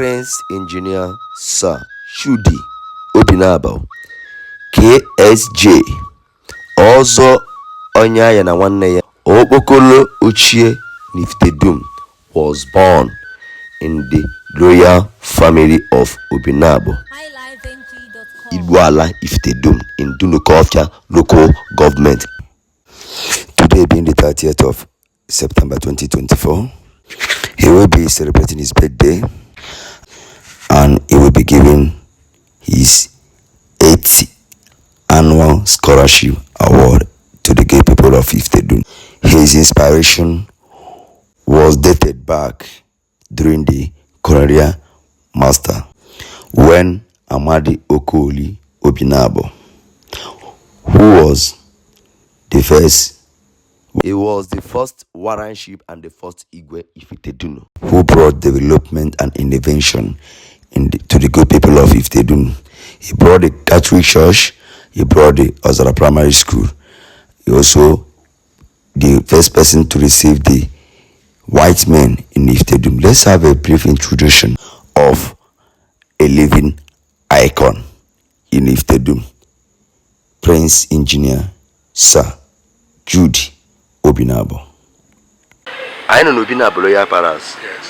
Prince Engineer Sir Chudi Obinabo, KSJ, Ọzọ Onyeaya na nwanne ya, Okpokolo Ochie n'Ifitedunu, was born in the royal family of Obinabo, highlifeng.com. Igboala Ifitedunu in Dunukofia local government. Today being the 30th of September 2024, he will be celebrating his birthday and he will be giving his 8th annual scholarship award to the gay people of Ifitedunu. His inspiration was dated back during the colonial master when Amadi Okoli Obinabo, who was the first he was the first warrant and the first Igwe Ifitedunu who brought development and innovation to the good people of Ifitedunu. He brought the Catholic Church, he brought the Ozara Primary School. He also the first person to receive the white men in Ifitedunu. Let's have a brief introduction of a living icon in Ifitedunu, Prince Engineer Sir Jude Obinabo. Anyị nọ n'Obinabo Royal Palace. Yes.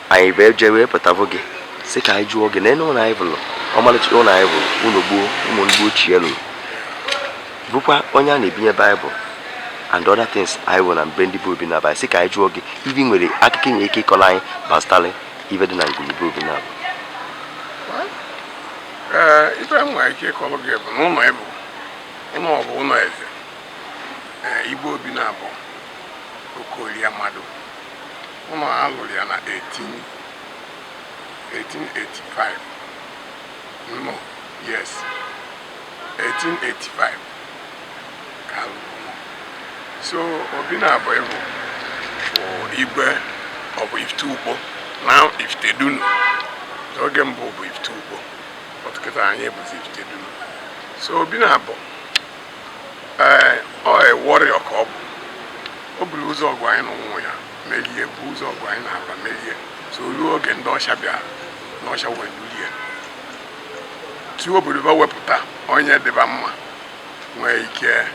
Anyị wee jee wee pụtavụ gị sị ka anyị jụọ gị n'elu ụlọ anyị vụrụ ọmalịcha ụlọ anyị vụrụ ụlọ gboo ụmụ ndị ochie lụrụ bụkwa onye a na-ebinye Baịbụl and other things anyị wụ na mbe ndị bụ Obinabo. Anyị sị ka anyị jụọ gị ibe ị nwere akụkọ ị nwere ike ịkọrọ anyị gbasara ibe dị na ngwurube Obinabo. Ee, ife m nwere ike ịkọrọ gị bụ na ụlọ ịbụ ụlọ ọ bụ ụlọ eze. Ee, Igwe Obinabo Okolie Mmadụ, ụlọ a lụrụ ya na 1885, no, yes, 1885 ka a lụrụ ụlọ. So Obinabo ịbụ bụ igwe, ọ bụ Ifite Ukpo na Ifitedunu. Oge mbụ bụ Ifite Ukpo, but kịta anyị bụzi Ifitedunu. So Obinabo, ee, ọ a warrior ka ọ bụ. O buru ụzọ ọgụ anyị na ụmụ ya merie, bụ ụzọ ọgụ anyị na-aba merie. So ruo oge ndị ọcha bịara, ndị ọcha wee dulie tuo obodo ba wepụta onye dịba mma nwee ike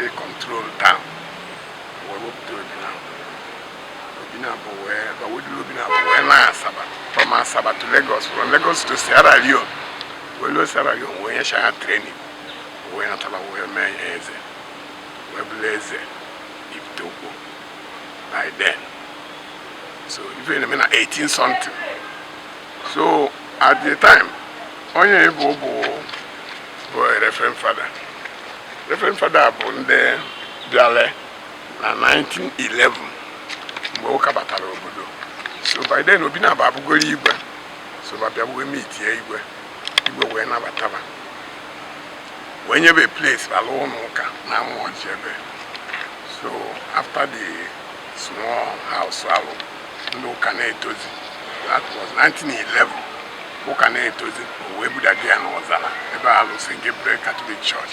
ịcontrol town, wee wepụta Obinabo. Obinabo wee ba weduru Obinabo wee na Asaba, from Asaba to Lagos, from Lagos to Sierra Leone, wee luo Sierra Leone, wee nyecha ya training, wee nataba, wee mee ya eze, wee bụrụ eze Ifite Ukpo by then. So ife na-eme na 18 something. So at the time onye bụ Reverend Father, Reverend Father bụ ndị bịara na 1911 mgbe ụka batara obodo. So by then Obinabo abụgoro igwe. So ba bịa wee meetie igwe, igwe wee nabataba, wee nyebe place ala ụlọ ụka na ama ọjị ebe. So after the small house alụ, ndị ụka na-etozi. That was 1911. Ụka na-etozi, o wee budaga ya n'ọzara ebe alụ St. Gabriel Catholic Church.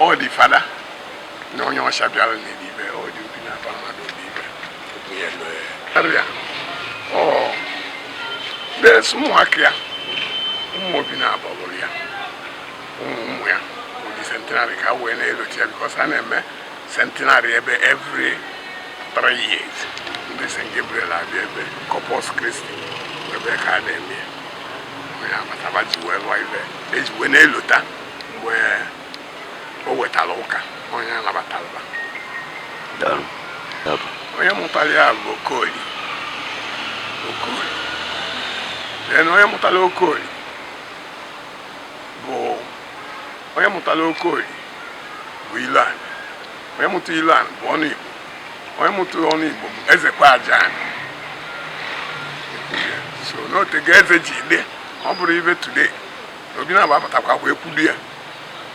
Ọ dị fada na onye ọcha bịara n'Edibe, ọ dị Obinabo mmadụ Odibe arịa ọ des ụmụaka ya, ụmụ Obinabo lụrụ ya, ụmụ ụmụ ya bụ the centenary ka wee na-elochi ya, because a na-eme centenary ebe every 3 years. Ndị St. Gabriel abịa ebe Corpus Christi ebe ka a na-eme ya. Onye abataba ji wee lụọ ibe eji wee na-elota mgbe o wetara ụka onye anabatara. Daalụ. Daalụ. Onye mụtara ya bụ Okoli. Okoli, then onye mụtara Okoli bụ onye mụtara Okoli bụ Ilan. Onye mụta Ilan bụ ọnụ Igbo. Onye mụta ọnụ Igbo bụ Ezekwe Ajan. So n'otego eze ji dị, ọ bụrụ ibe today Obinabo abatakwa wee kwudu ya.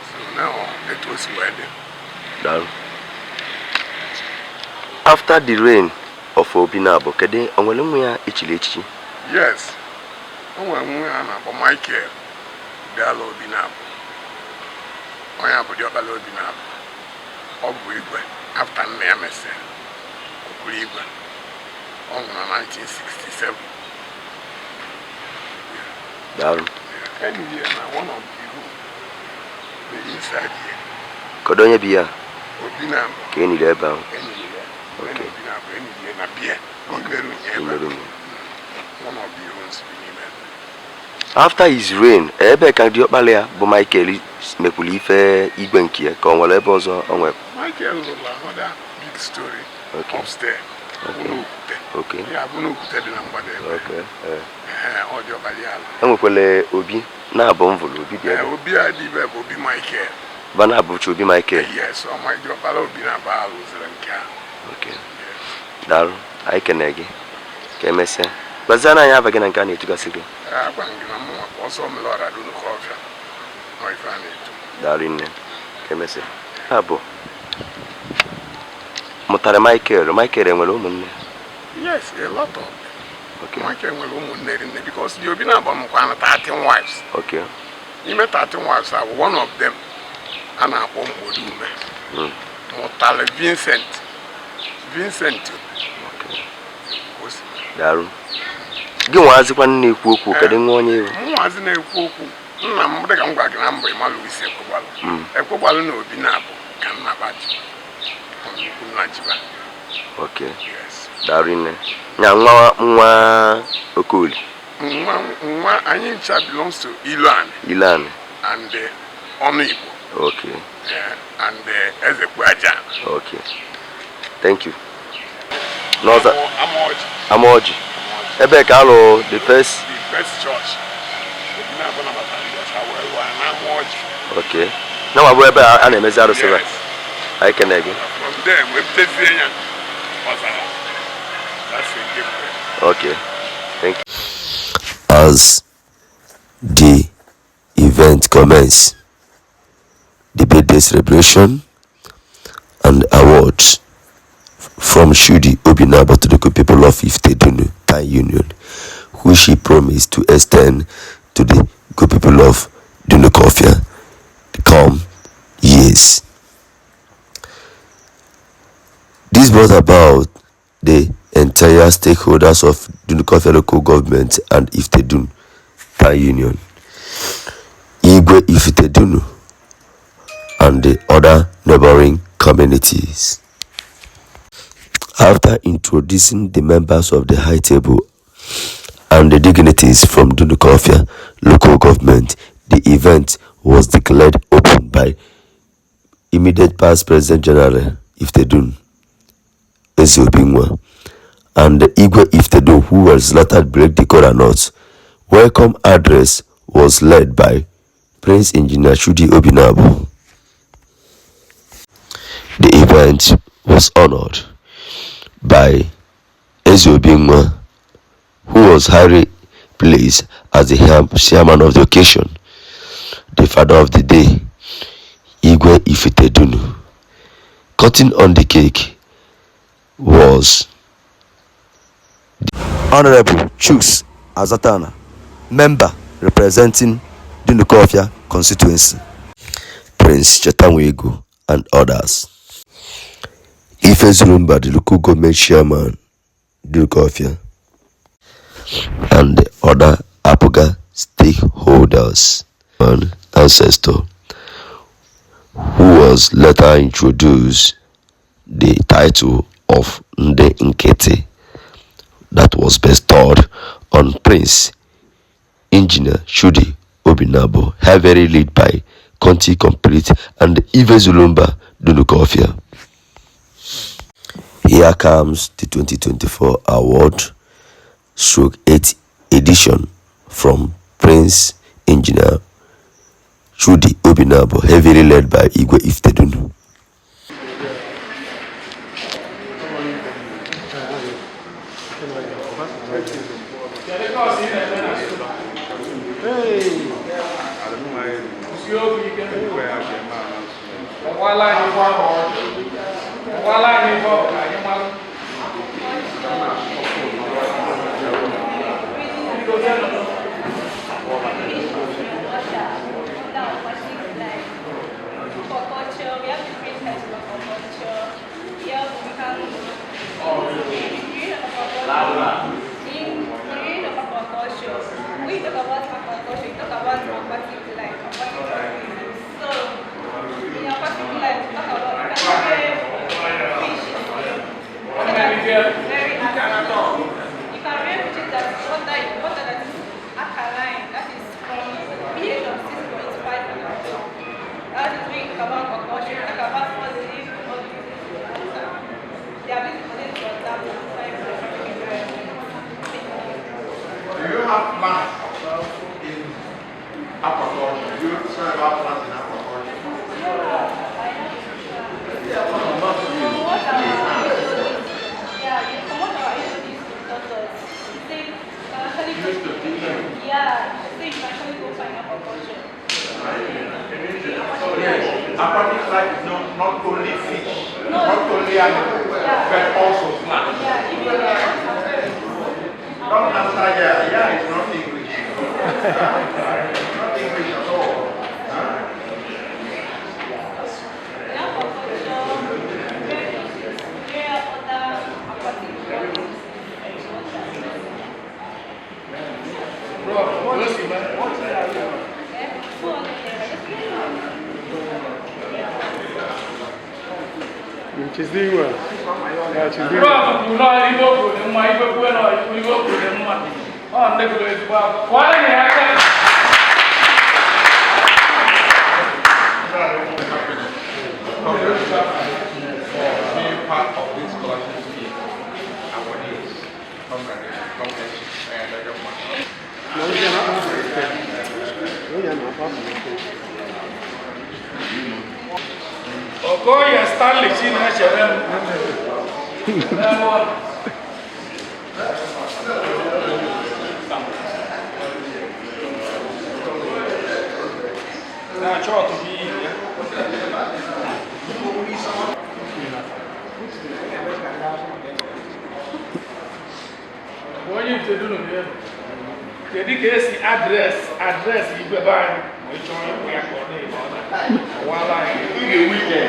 So na ọ etu o si wee dị. Daalụ. After the reign of Obinabo, kedu o nwere nwa ya echiri echichi? Yes, o nwere nwa a na-akpọ Michael Dala Obinabo. Onye a bụ diọkpala Obinabo. Ọ bụ igwe after nna ya mesịrị, ọ bụrụ igwe. Ọ nwụrụ na 1967. Daalụ. Anyway, na one of the room dị inside here. Kedu onye bi ya? Obi na-abụ. Ka eniri ebe ahụ. Enyi ya. Okay. Obi na-abụ enyi ya na bia n'ime room ya ebe N'ime a. room. One of the rooms bi n'ime ebe. After his reign, ebe ka diọkpala ya bụ Michael mekwuru ife igwe nke ya, ka ọ nwere ebe ọzọ o nwere? Michael lụrụ another big story upstairs. Okay. Ụlọ okwute. Ya bụ na okwute dị na mgbada ebe. Okay. Eh. Ee, ọ dị ọbara ya ala. Enwekwala obi na-abụ mvụlụ obi dị Ee, ebe. obi a dị ibe bụ obi Michael. Ba na-abụcha obi Michael. Yes, ọ ma dị ọbara obi na-aba alụziri nke a. Okay. Daalụ, anyị kene gị. Ka emesịa. Gbaziara anyị aba gị na nke a na-etugasị gị. Agwa m gị na mụnwa bụ ọsọ mere ọra dunu ka ọfịa nọ ife a na-etu. Daalụ nne. Ka emesịa. Ha bụ mụtara Michael. Michael enwere ụmụnne? Yes, a lot of them. Okay. Michael nwere ụmụnne rinne because the obi na-agba mkwa na 13 wives. Okay. N'ime 13 wives a bụ one of them a na-akpọ Mgbodume. Mụtara Vincent. Vincent. Okay. O si. Daalụ. Gị nwazikwa na-ekwu okwu, kedu nwa onye iwu? Mụnwazi na-ekwu okwu, nna m dịka m gwa gị na mbụ ịmalụ isi ekwegbalụ. Ekwegbalụ na obi na-abụ ka nna baji. Nnukwu nna jiba. Okay. Yes. Daalụ nne. Nya nwa nwa Okoli. Nwa nwa anyị ncha belongs to Iloani Iloani. and Ọnụ Igbo. Okay. And Ezekwu Aja. Okay. Thank you. N'ọza Amaọjị. Amaọjị. Ebe ka alụ the first. The first church. Obi na-abụ nabatara ndị ọcha wee lụọ ya na Amaọjị. Okay. Na ma bụ ebe a na-emezi arụsị ba. Yes. Anyị kene gị. From there, wepụtazie ya ọzara. That's a Gabriel. Okay. Thank you. As the event commenced, the birthday celebration and awards from Chudi Obinabo to the good people of Ifitedunu Town Union, which he promised to extend to the good people of Dunukofia come years. This brought about the entire stakeholders of Dunukofia local government and Ifitedunu Town Union, Igwe Ifitedunu, and the other neighboring communities. After introducing the members of the high table and the dignitaries from Dunukofia local government, the event was declared open by immediate past President General Ifitedunu Ezeobinwa and the Igwe Ifitedunu, who was later break the kola nut. Welcome address was led by Prince Engineer Chudi Obinabo. The event was honored by Ezeobinwa, who was highly placed as the chairman of the occasion, the father of the day, Igwe Ifitedunu. Cutting on the cake was Honorable Chuks Azatana, member representing Dunukofia constituency, Prince Chetanwego, and others. Ife Zulumba, the local government chairman, Dunukofia, and the other APGA stakeholders and ancestor, who was later introduced the title of Nde Nkiti that was bestowed on Prince Engineer Chudi Obinabo, heavily led by Conti Complete and Ife Zulumba Dunukofia. Here comes the 2024 award stroke 8th edition from Prince Engineer Chudi Obinabo, heavily led by Igwe Ifitedunu. For culture, we have different types of culture. Here we can in the of our culture, we When you talk about aquaculture, you talk about aquatic life, aquatic organisms. So, in aquatic life, you talk about you can rear fishes, water that is very acid. You can rear fishes that water that is alkaline, that is from pH of 6.5 and above. That is when you talk about aquaculture, you talk about all the living organisms in water. The ability for them to adapt to different aquatic environments. Do you have plants in aquaculture? Do you learn about plants in aquaculture? Yeah, I have. From what our HODs, yeah, from what our HODs taught us, he said you can actually go, Used to teach you. yeah, he said you can actually go find aquaculture. Yes, aquatic life is not only fish, No, not only animals, yeah. but also plants. Yeah, even the Don't answer yeah, yeah is not English. Not English at all. Huh? In aquaculture, rear fishes, rear other aquatic organisms in water. Yeah, 200 naira, just Chiziwa. Yeah, Chiziwa. Prof kwuru na ibe o kwuru dị mma, ibe kwuo na ibe o kwuru dị mma. Ọ ndị gụrụ ezigbo akwụkwọ. Kwara ya aka. Congratulations for being part of this scholarship scheme. Awardees. Congratulations. Congratulations. And I got one. Okoye Stanley Chinechere m. N'ebe ọ nọ. Na-achọ ọtụtụ ihe ya. Onye Ifitedunu bụ ebe. Kedu ka esi address igwe be anyị ma ị chọrọ ịkpụ ya ka ọ na-eme ọ na-awala anyị? Ị ga-enwe ike.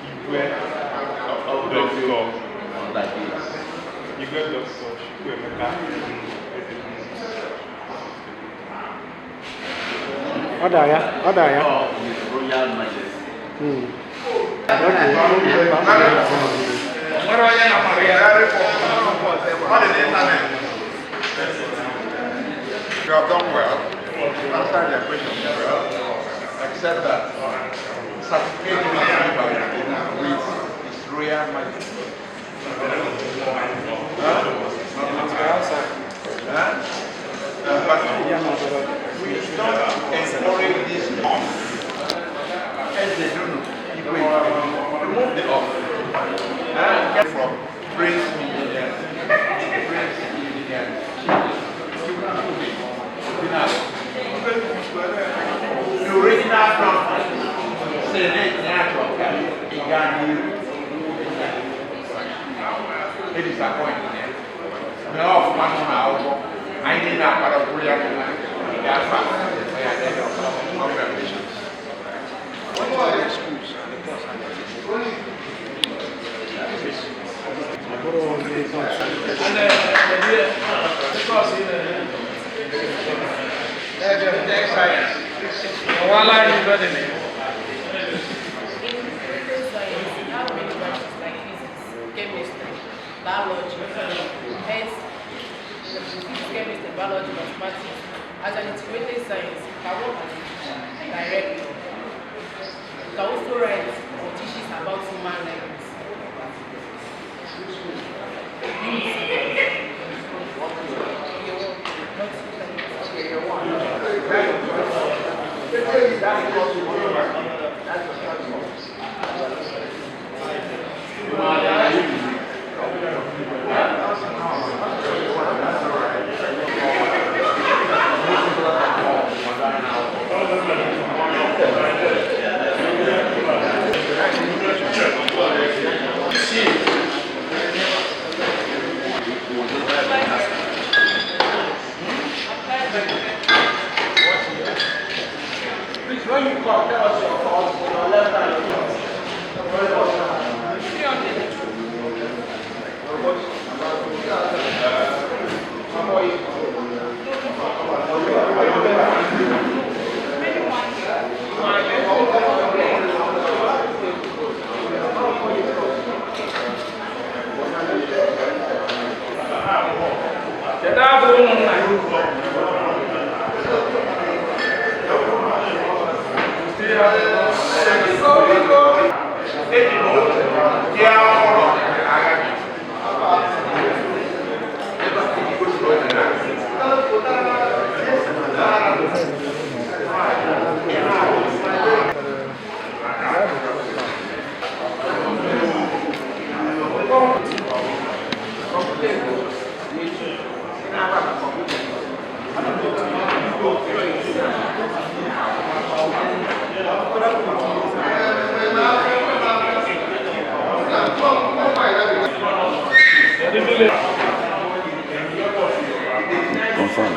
Igwe Dr. Igwe Dr. Chukwuemeka. Ọ da ya, ọ da ya. His Royal Majesty. Nwere onye na-amara ya. On the internet. You have done well. Answered your questions well. Except that certificate with His Royal Majesty. Huh? Number two, we don't encourage this off. Eze Dunu, Igwe, remove the off. Huh? From Prince Engineer, Prince Engineer, the original conference, Senate Natural, Igani, it is appointed. No, one now. I need not part of Congratulations. And the course ị na-eme. Science. Ọwala anyị ibe dị na ya. In integrated science, we have many branches like physics, chemistry, biology, health, physics, chemistry, biology, mathematics. As an integrated science, you can work as a director. You can also write or teaches about human life. Unity. Year one, not Year one. Eji m otu dị ọhụrụ agha gị. Ebe a iji gosi ọdịnala. Confirm.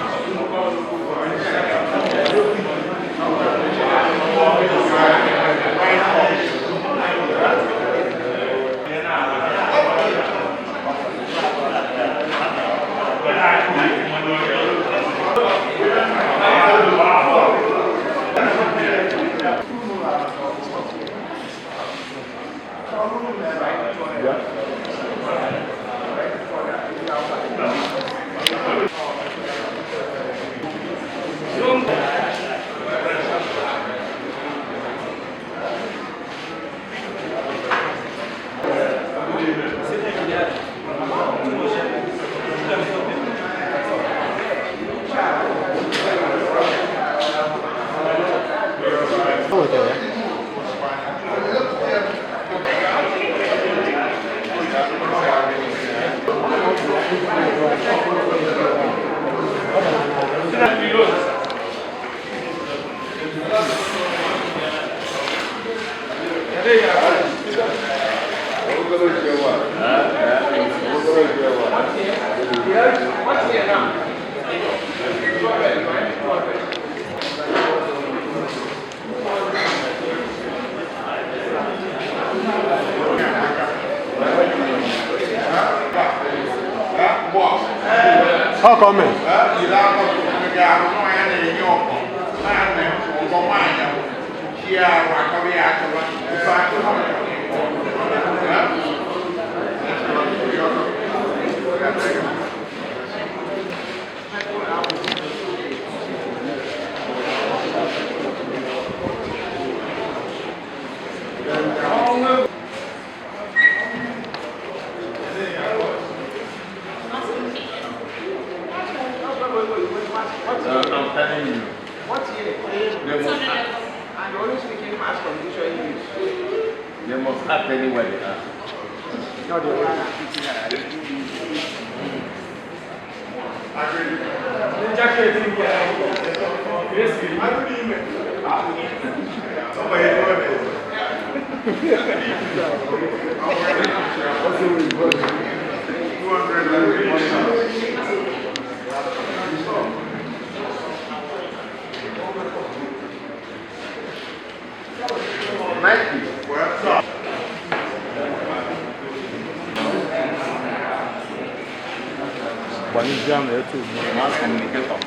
How come? I'm telling you. What year? They must act. And you're only speaking mass communication English. They must act anywhere they are. Not the one I'm teaching. Mass communicator.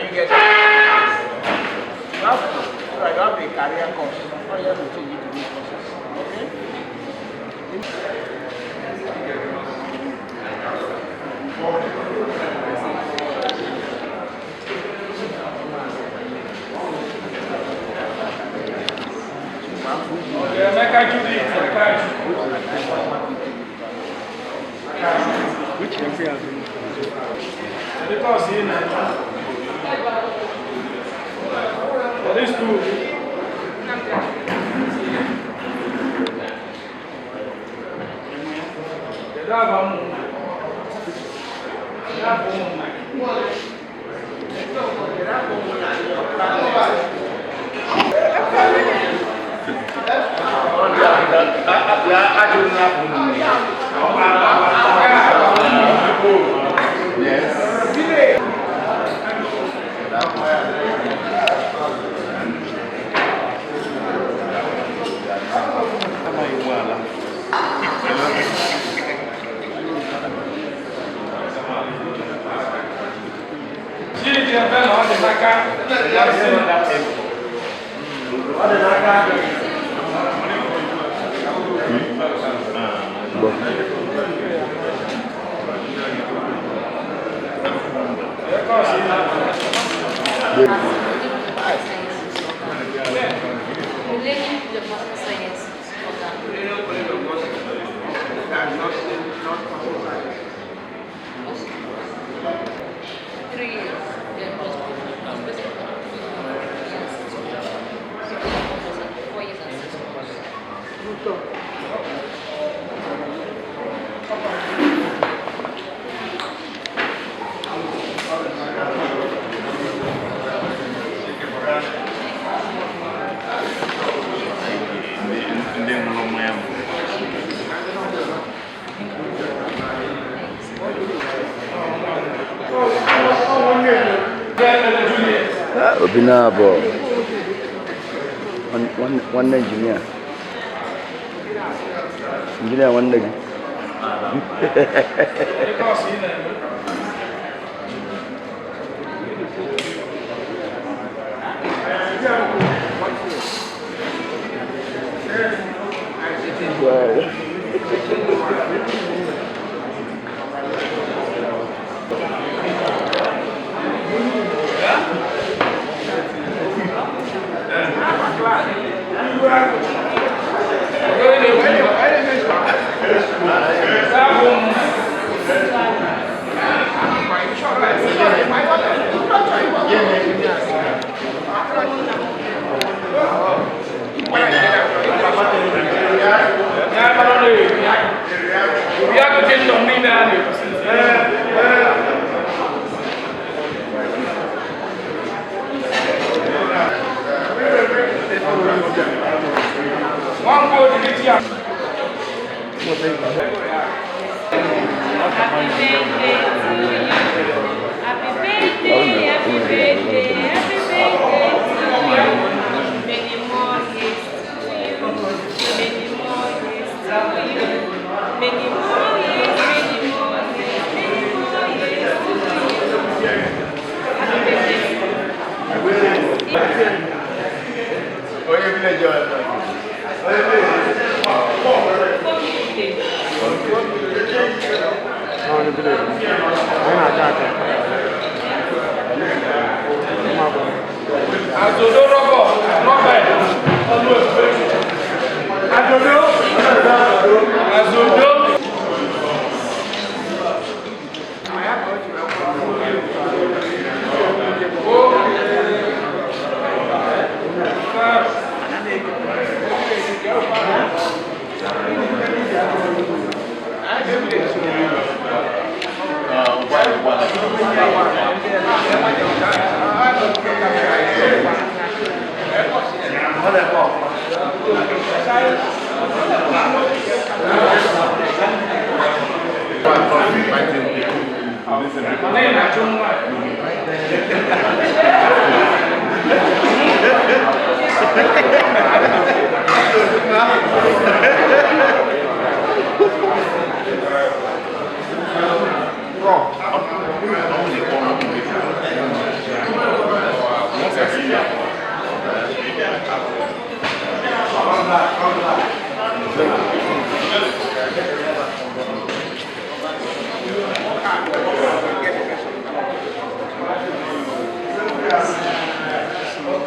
you get you have to, so that you have a career course. Not you have to change it to these courses. Okay? Emeka Judith Akachi. Kedu course ị na-eme? Kedu school gị? Kedu aba ụmụnna? Kedu aba ụmụnna gị? Chidi Ebele Ọdịnaka. Kedu course ị na-eme? Millennium Development Science Program. 3 years. Then post basic 3 years 6 months. 4 years and 6 months. Ndị ṅụrụ mmanya mbụ. Ebele Juliet. Obi na-abụ nwanne injinia. Injinia nwanne gị. Kedu course ị na-eme? Kedu aba ụmụnna gị? Ya bụrụ na Obi Agụ Kingdom niile a na-ekwusi. Nwankwo odidi chi a. Happy birthday to you. Happy birthday, happy birthday, happy birthday to you. Many more years to you. Many more years to you. Many more years, many more years, many more years to you. Happy birthday. Onye village ọzọ. Birthday. Onye village. Anyị na-aka aka. Azodo Robert, Robert, ọnụ efe. Azodo, Azodo. O, 5. Mana ị na-achụ nwa.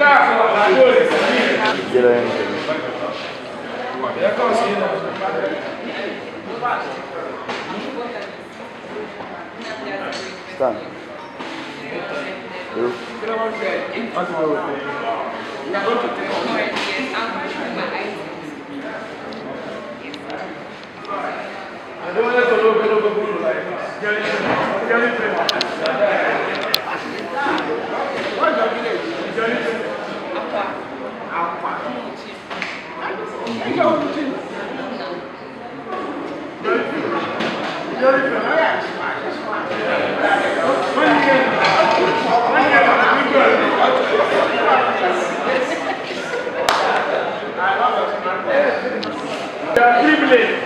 Okafor Adaolisa. Ya ka ọ sị na Stand. They are privileged.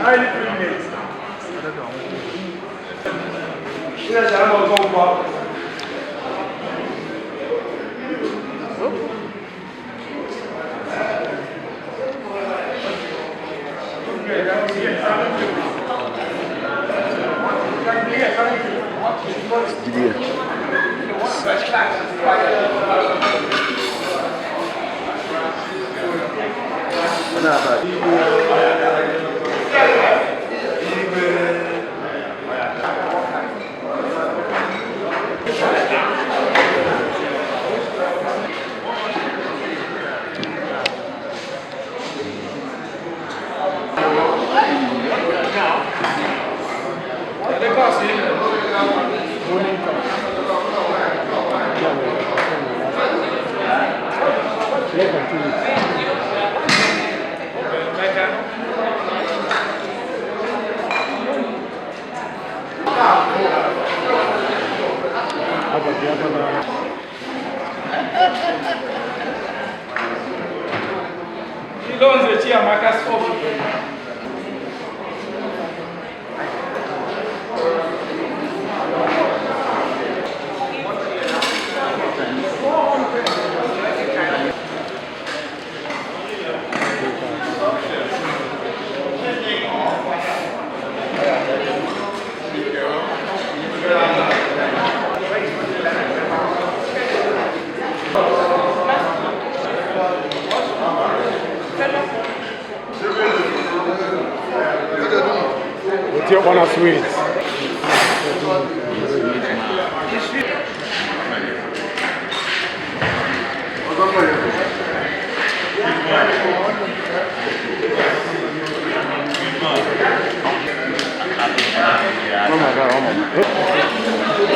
Highly privileged. Yes, I'm also Less than 2 weeks. Ilonze Chiamaka Sophie. With your honor sweets. Oh my God, oh my God.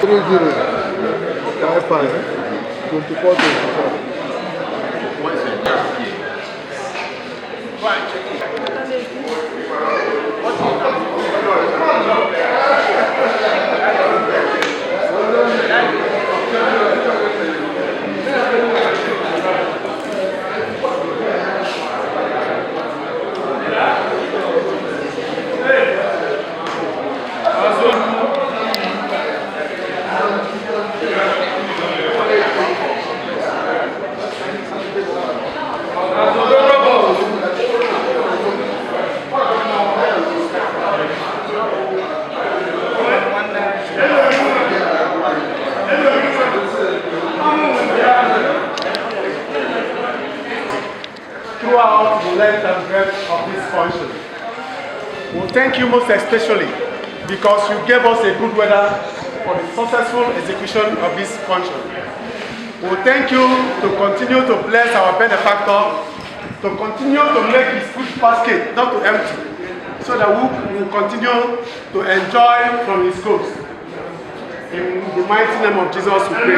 30 55 24 24. Throughout the length and breadth of this function. We thank you most especially because you gave us a good weather for the successful execution of this function. We thank you to continue to bless our benefactor, to continue to make his food basket not to empty, so that we will continue to enjoy from his goods. In the mighty name of Jesus we pray.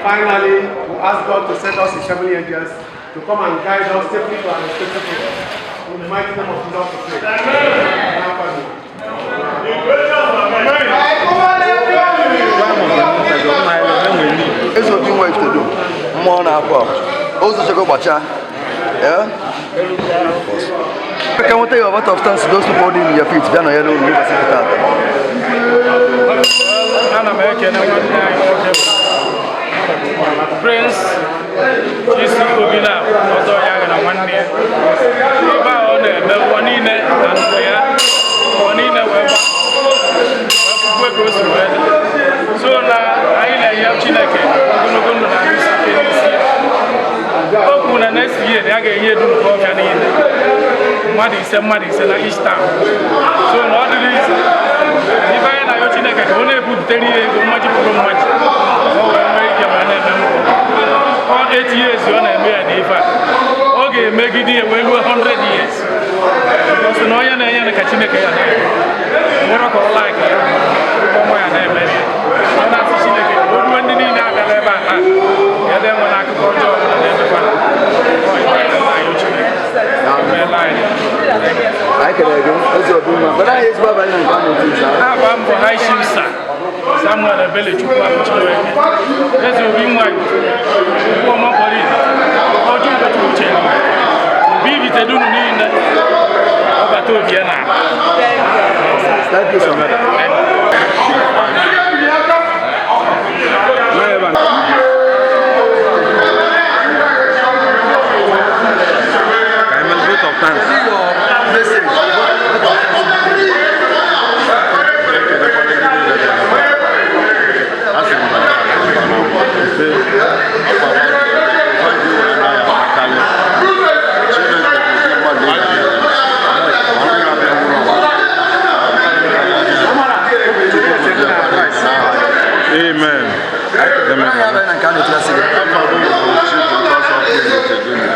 Finally, we ask God to send us his heavenly angels to come and guide us safely to our respective places. In the mighty name of Jesus we pray. Now, family. Eze Obi nwa Ifitedunu, mmụọ na-apụ apụ, ozuchego gbachaa. Yeah? I can tell you a lot of thanks to those people holding your feet. Bịa nọnyere unu ụbọchị nke taata. Ana m ekene nwanne anyị nwoke Prince isi obi na ọzọ ya gara nwanne ya ebe a ọ na-eme ụwa niile na ndụ ya, ụwa niile wee gba wee fụkwe ka o si wee dị. So na anyị na-enye Chineke ogologo ndụ na ahụ isi ike n'isi ya. O kwuru na next year na ya ga-enye Dunukọfịa niile mmadụ ise, mmadụ ise na each town. So na ọ dịrị isi ife anyị na-ayọ Chineke ka ọ na-ebupụtere ihe ego mmaji pụrụ mmaji, ọ wee nwee ike wee na-eme mbọ. Ọ 8 years ọ na-eme ya n'ife a, ọ ga-emegide ya wee ruo 100 years. Because na onye na-enye ya ka Chineke ya na-enye nwere ka ọ like ya ọnwa ya na-eme ya. Ọ na-asị Chineke ka o ruo ndị niile abịala ebe a taa ya dị enwe n'akụkọ ọjọọ ọbụla na-emekwa. Ọ ife anyị na-ayọ Chineke emeela anyị. Anyị kelere gị, Eze Obi nwa. Gwara anyị ezigbo abalị na nke a na-eti nza. Na-agba mbọ High Chief Sir Samuel Ebelechukwu Akụchiweke, Eze Obi nwa Ụkwụọma kpọrọ ife ọjọọ Ugochukwu chere Obi Ifitedunu niile ọbata obi ya na. Thank you so much. Vote of thanks. Message. Asị m na mfe akarị Chineke bụ mmadụ ọrụ ya bịa nwụrụ. Amen. Gwara anyị abalị na nke a na-etigasị gị. Afọ abụghị bụ Chief Because of Ifitedunu.